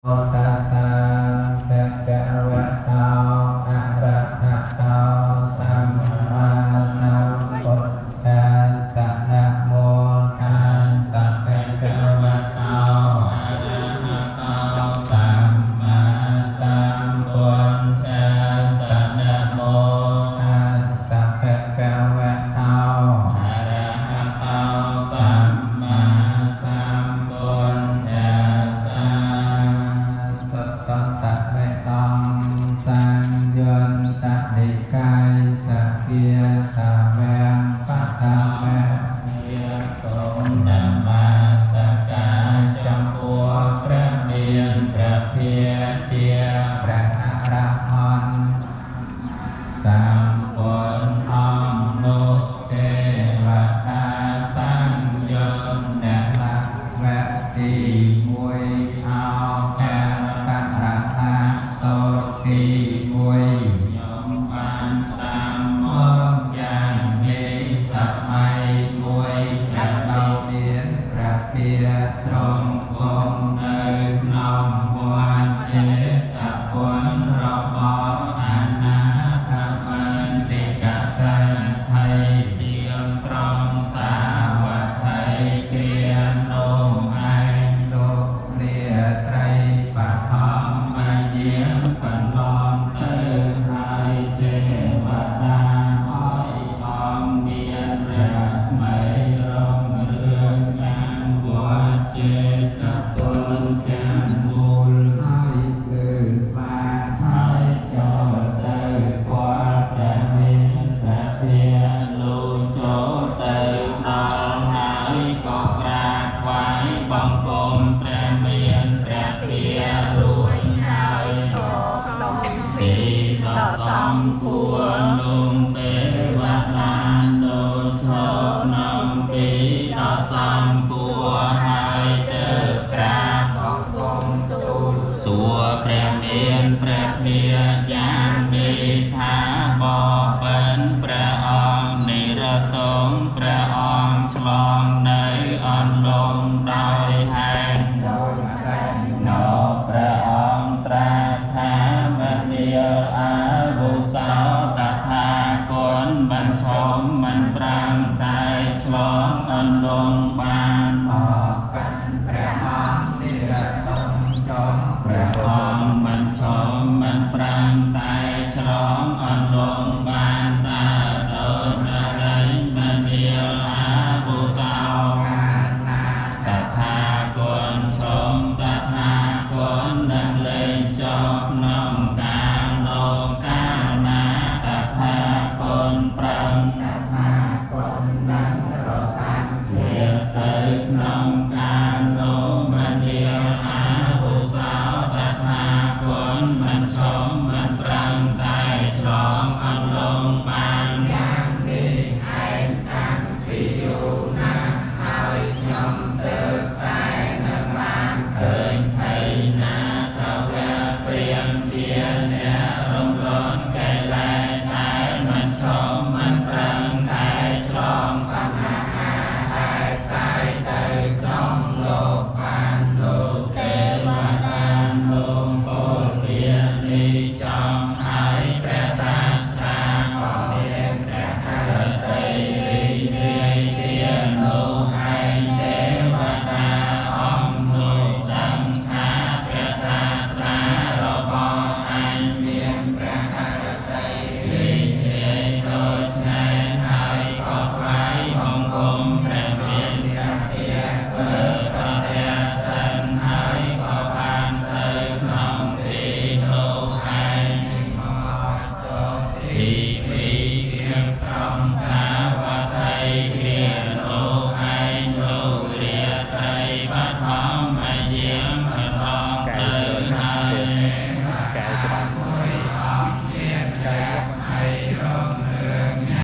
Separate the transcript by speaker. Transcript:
Speaker 1: តាសៈ ភគវៈតោ អរហតោ សម្មាសម្ពុទ្ធាសៈ នមោតាសៈ ភគវៈតោ អរហតោ សម្មាសម្ពុទ្ធាសៈ នមោតាសៈ ភគវៈតោ អរហតោ សម្មាសម្ពុទ្ធាសៈ។ សតន្តវេតង សង្យន្តនិកាយសគាតាវំបតវៈ សូមនមស្ការចំពោះព្រះមានព្រះភិជាព្រះអរហន្តសម្ពុទ្ធអង្គ នោះទេវតាសង្យន្តអ្នកលវៈទី1 អោភតរតាសោទី1 ខ្ញុំបានស្ដាប់មកយ៉ាងនេះ សម័យមួយ ព្រះដ៏មានព្រះភិទ្រង់គង់នៅក្នុងវត្តចេតពុនរបស់អនាថបណ្ឌិកសេដ្ឋី ទៀងត្រង់សាវត្ថីគ្រានោះឯង លោករាត្រីបឋមយាងកន្លងទៅហើយ ទេវតាអយអង្គមានរស្មីរុងរឿងយ៉ាងវត្តចេតពុនទាំងមូល ហើយគឺស្វាហើយចូលទៅវត្តព្រះមានព្រះភិលុចូលទៅដល់ហើយ ក៏ក្រាបថ្វាយបង្គំព្រះមានព្រះភិរួចហើយ ចូលក្នុងទីដ៏សំគួរនោះ ទេវតាដូចចូលក្នុងទីដ៏សំគួរហើយ ទៅក្រាបបង្គំទូលសួរព្រះមានព្រះភិយ៉ាងនេះថា បបិនព្រះអង្គនិរតង ព្រះអង្គឆ្លងនៅអន្លង់ដោយហេតុដូចម្ដេចណោ? ព្រះអង្គត្រាស់ថា មនាលអាវុសោ តថាគតមិនឈំមិនប្រាំ តែឆ្លងអន្លង់បាន។ បបិនព្រះអង្គនិរតងចុះ ព្រះអង្គមិនឈំមិនប្រាំ តែឆ្លងអន្លង់បាន តើដូចម្ដេច មនាលអាវុសោ? កាលណាតថាគតឈំ តថាគតនឹងលែងចុះក្នុង